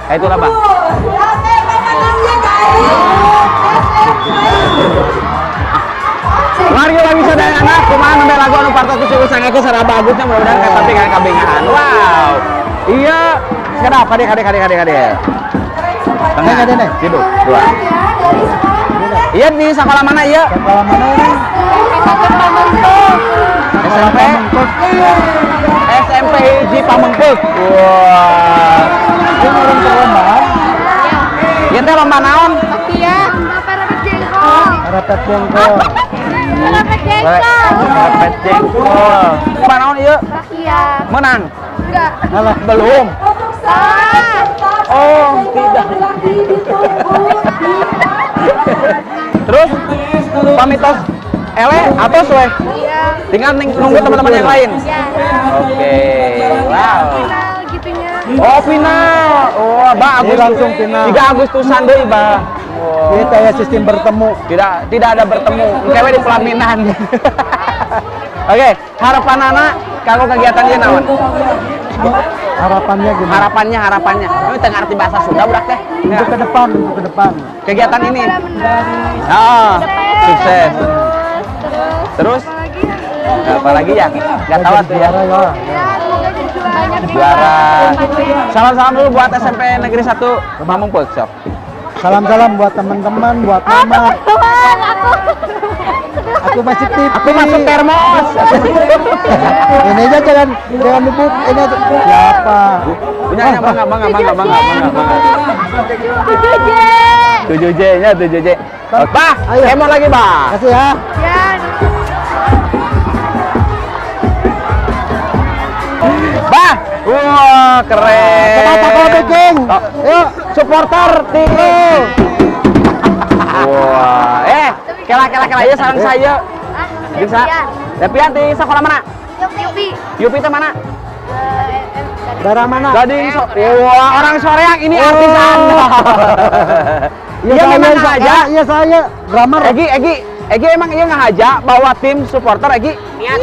Kayak itu lah, Bah. Oke, pemenangnya dari SMP. Wargi wargi sadayana, kumaha nembe lagu anu partos ku sangaku sareng bagusnya, mudah-mudahan kayak tapi kan kabingahan. Wow. Iya, sekarang apa deh, kade kade kade kade. Tengah, Kade, nih. Situ, dua. Ya, dari sekolah mana? Iya, di sekolah mana iya? Sekolah mana ini? SMP. SMP Hiji Pameungpeuk. Wah. Ini orang perlombaan. Ieu teh lomba naon? Iya, parepet jengkol. Repet jengkol. Parepet jengkol. Repet jengkol. Lomba naon ieu? Iya. Menang? Enggak. Alah. Belum. Untuk saat peserta Oh, tidak. laki ditunggu di Terus pamitos eleh atau we? Iya. Tinggal nunggu teman-teman yang lain. Iya. Oke, wow. Final gitunya. Oh, final. Oh, Bah, Ini Agustus. langsung final. 3 Agustusan deui, Bah. Wow. Kita ya sistem bertemu. Tidak, tidak ada bertemu. Engke di pelaminan. Oke, harapan anak kanggo kegiatan ieu naon? Harapannya gimana? Harapannya, harapannya. Ini teu ngarti bahasa Sunda budak teh. Untuk ke depan, untuk ke depan. Kegiatan ini. Pada menang. Ah, sukses. Terus, Terus apa lagi ya? Apalagi ya? Gak tahu tuh ya. Juara ya. Ya, semoga jadi juara. Juara. Salam-salam dulu buat SMP Negeri 1 Pameungpeuk, sok. Salam-salam buat teman-teman, buat mama. Teman, aku. Aku masih TV. Aku masuk termos. Ini aja jangan jangan dibuk. Ini aja. Siapa? Punya bangga bangga bangga bangga bangga bangga. 7J. 7J nya 7J. Bah, Ayo. Kemon lagi, Bah. Kasih ya. Ya. Bah, wah keren. Coba takol biking. Oh, Yuk. Supporter tim. Wah, eh, kela kela kela ya sareng saya. Ah, Bisa. Depian di sekolah mana? Yupi. Yupi itu mana? Daerah mana? Gading so. Wah, orang Soreang ini artis Anda. Iya saya, memang saya. ngahaja. Iya saya. Drummer. Egi, Egi, Egi emang iya ngahaja bawa tim supporter Egi. Iya.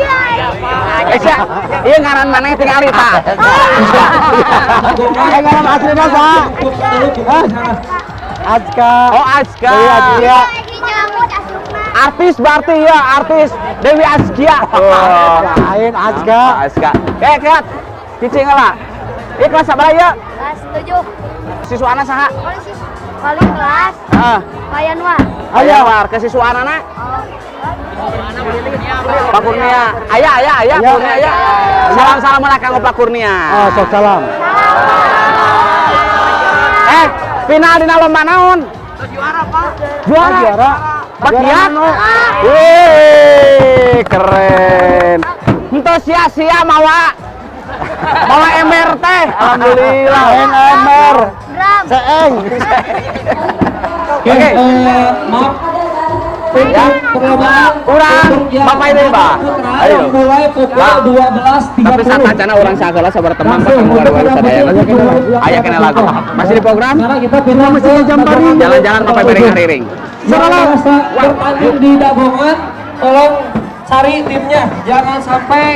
Eh, sia, iya ngaran mana yang tinggal tah. Eh ngaran aslinya sa. Hah? Azka. Oh, Azka. Dewi Azkia. Lagi nyamut asupna. Artis berarti ya, artis Dewi Azkia. Oh. Lain Azka. Azka. Eh, kelat. Cicing lah. Iya kelas sabaraha ya? Kelas 7. Siswana saha? Paling kelas Heeh. Pak Yanwar. Ayo war ke siswaanana. Pak Kurnia. Aya aya aya Aya. Kurnia aya. Salam-salam lah kanggo Pak Kurnia. Oh, sok salam. Eh, final dina lomba naon? Juara, Pak. Juara. Ah, juara. Bagian. Juara Wih, keren. Henteu sia-sia mawa. Mawa ember teh. Alhamdulillah. Lain ember. Drum. Seeng. Oke. Maaf. Ya. Perlombaan Urang, untuk yang Bapak ini, Pak. Putra Ayo. mulai pukul Pak. 12.30. Tapi saat acana urang sakola sabar teman Langsung, ketemu untuk baru yang sadayana. putri, Aya kena lagu. Masih di program? Sekarang kita pindah Masih ke jam pari. Jalan-jalan sampai bering hariring. Yang merasa bertanding di Dagongan, tolong cari timnya. Jangan sampai